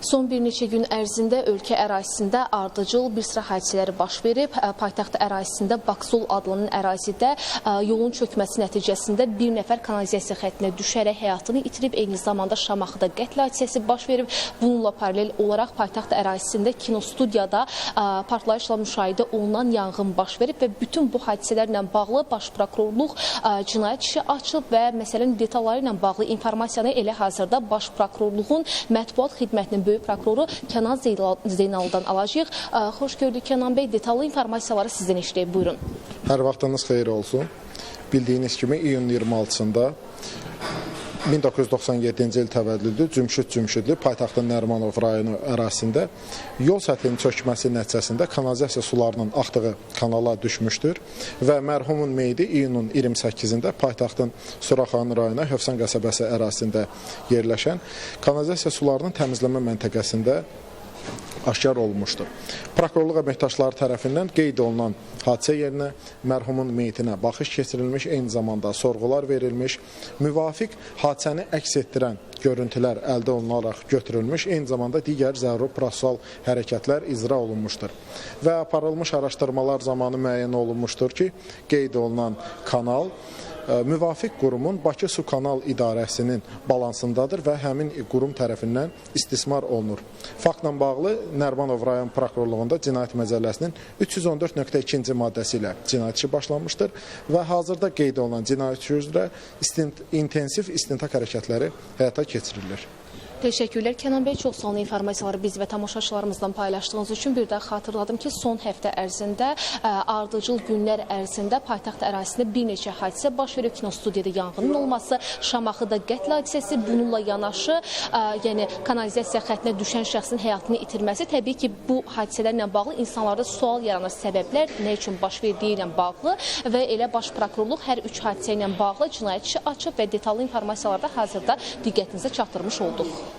Son bir neçə gün ərzində ölkə ərazisində ardıcıl bir sıra hadisələr baş verib. Paytaxt ərazisində Baksol adlanan ərazidə yolun çökməsi nəticəsində bir nəfər kanalizasiya xəttinə düşərək həyatını itirib. Eyni zamanda Şamaxıda qətl hadisəsi baş verib. Bununla paralel olaraq paytaxt ərazisində kinostudiyada partlayışla müşahidə olunan yanğın baş verib və bütün bu hadisələrlə bağlı Baş Prokurorluq cinayət işi açıb və məsələnin detalları ilə bağlı informasiyanı elə hazırda Baş Prokurorluğun mətbuat xidmətinin böyük prokuroru Kənan Zeynallıdan alacağıq. Xoş gördük Kənan bəy, detallı informasiyaları sizdən eşidək. Buyurun. Hər vaxtınız xeyir olsun. Bildiyiniz kimi iyun 26-sında 1997-ci il təvəllüdlü Cümşüd Cümşüdlü paytaxtın Nərimanov rayonu ərazisində yol səthinin çökməsi nəticəsində kanalizasiya sularının axdığı kanala düşmüşdür və mərhumun meyidi iyunun 28-də paytaxtın Suraxanı rayonu Hövsan qəsəbəsi ərazisində yerləşən kanalizasiya sularının təmizləmə məntəqəsində aşkar olunmuşdur. Prokurorluq əməkdaşları tərəfindən qeyd olunan hadisə yerinə mərhumun meyitinə baxış keçirilmiş, eyni zamanda sorğular verilmiş, müvafiq hadisəni əks etdirən görüntülər əldə olunaraq götürülmüş, eyni zamanda digər zəruri prosessual hərəkətlər icra olunmuşdur. Və aparılmış araşdırmalar zamanı müəyyən olunmuşdur ki, qeyd olunan kanal müvafiq qurumun Bakı Su Kanal İdarəsinin balansındadır və həmin qurum tərəfindən istismar olunur. Faktla bağlı Nərimanov rayon prokurorluğunda Cinayət Məcəlləsinin 314.2-ci maddəsi ilə cinayət işi başlanmışdır və hazırda qeyd olunan cinayət işi üzrə intensiv istintaq hərəkətləri həyata keçirilir. Təşəkkürlər Kənan bəy, çox sağ olun informasiyaları biz və tamaşaçılarımızla paylaşdığınız üçün. Bir daha xatırladım ki, son həftə ərzində, ardıcıl günlər ərzində paytaxt ərazisində bir neçə hadisə baş verib. Kinostudiyada yanğının olması, Şamaxıda qətl hadisəsi, bununla yanaşı, yəni kanalizasiya xəttinə düşən şəxsin həyatını itirməsi. Təbii ki, bu hadisələrlə bağlı insanlarda sual yaranır, səbəblər nə üçün baş verdiyi ilə bağlı və elə Baş Prokurorluq hər üç hadisə ilə bağlı cinayət işi açıb və detallı informasiyalarda hazırda diqqətinizə çatdırmış olduq.